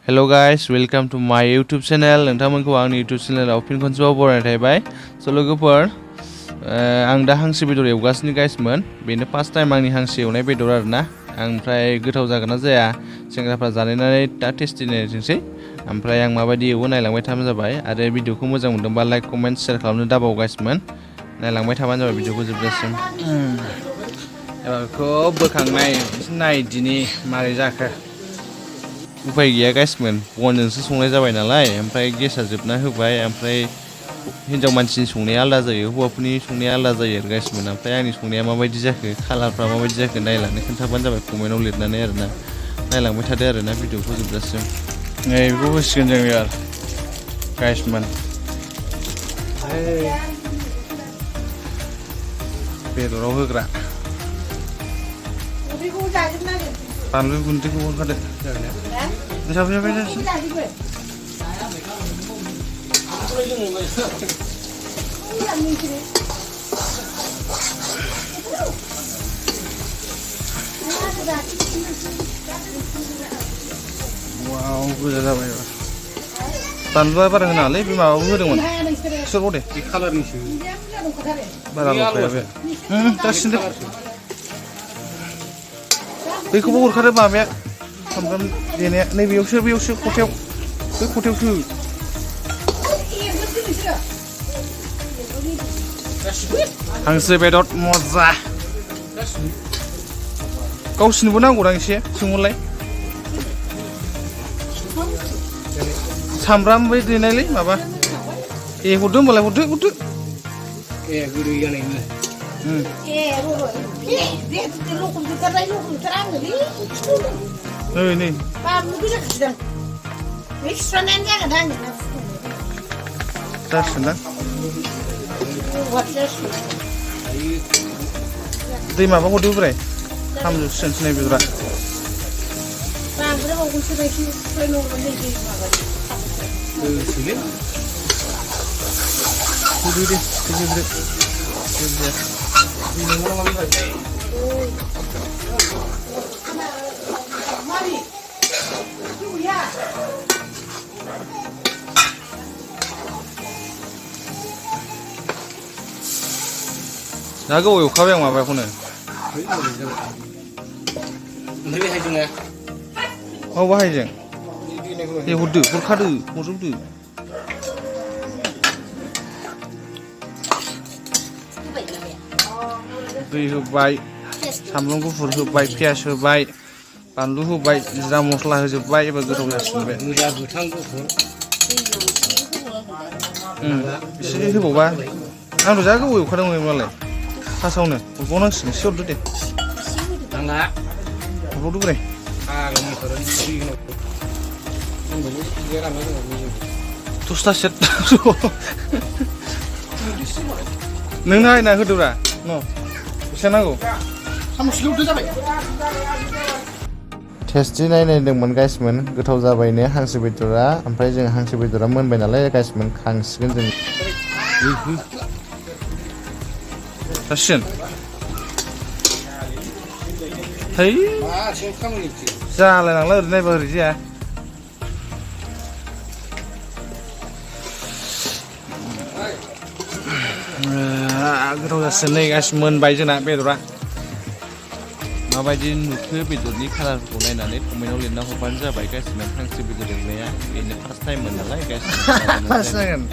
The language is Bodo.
Hello guys, welcome to my YouTube channel. नोंथांमोनखौ आंनि YouTube channel फिन खनसेबाव बरायनाय थाबाय। So लोगोफोर आं दा हांसो बेदर एवगासिनो गाइसमोन। बेनो फार्स्ट टाइम आंनि हांसो एवनाय बेदर आरोना। ओमफ्राय गोथाव जागोन ना जाया सेंग्राफ्रा जानायनानै दा टेस्टि नायनोसै। ओमफ्राय आं माबायदि एवो नायलांबाय थाबानो जाबाय। आरो भिडिअखौ मोजां मोनदोंबा लाइक कमेन्ट शेयार खालामनो दाबाव गाइसमोन। नायलांबाय थाबानो जाबाय भिडिअखौ जोबजासिम। एबारखौ बोखांनाय नायदिनि मारै जाखो। उफाय गैया गाइसमोन बनजोंसो संनाय जाबाय नालाय ओमफ्राय गेसा जोबना होबाय ओमफ्राय हिन्जाव मानसिनि संनाया आलादा जायो हौवाफोरनि संनाया आलादा जायो आरो गाइसमोन ओमफ्राय आंनि संनाया माबायदि जाखो कालारफ्रा माबायदि जाखो नायलांनो खोन्थाबानो जाबाय कमेन्टआव लिरनानै आरोना नायलांबाय थादो आरोना भिडिअखौ जोबजासिम नै बेखौ होसिगोन जों यार गाइसमोन बेदराव होग्रा बानलु गुन्दैखौ ओंखारदो जाबाय वाव गोजा जाबाय बानलुआ बारा होनाङालै बे माबाबो होदोंमोन सोरबाव दे बे कालारनिसो बारा ल'खाया बे दासिनो बेखौबो हरखादो माबाया सामब्राम देनाया नैबेयावसो खथायाव बै खथायावसो हांसो बेदर मजा गावसिनोबो नांगौदां एसे सोंहरलाय सामब्राम बै देनायलै माबा हरदो होमबालाय हरदो गोदै जानायनि नै जासिगोनदां दै माबा हरदो बोराय खामजोबसिगोनसो नै बेदरा दा गोबाव एवखाबाय आं माबाखौनो औ बाहायजों हरदो हरखादो हरजोबदो दै होबाय सामब्राम गुफुर होबाय पियास होबाय बानलु होबाय जिरा मस्ला होजोबबाय एबार गोथाव जासिगोन बे गोथां गुफुर एसे होबावबा आंथ' जा गोबाव एवखादोंमोन एवनायालाय फार्स्टआवनो हरबावनांसिगोन एसे हरदो दे हरबावदो बोराय दसथा सेट नों नायना होदोब्रा न' बेसेबां नांगौ टेस्टि नायनायदोंमोन गाइसमोन गोथाव जाबायनो हांसो बेदरा ओमफ्राय जों हांसो बेदरा मोनबाय नालाय गाइसमोन खांसिगोन जों जासिगोन है जालायनांला ओरै नायबा ओरै जाया गोथाव जासिगोन नै गासिबो मोनबाय जोंना बेदरा माबायदि नुखो बेदरनि कालारखौ नायनानै कमेन्टआव लिरना हरबानो जाबाय गासिबो हांसो बेदर एवनाया बेनो फार्स्ट टाइममोन नालाय गासिबो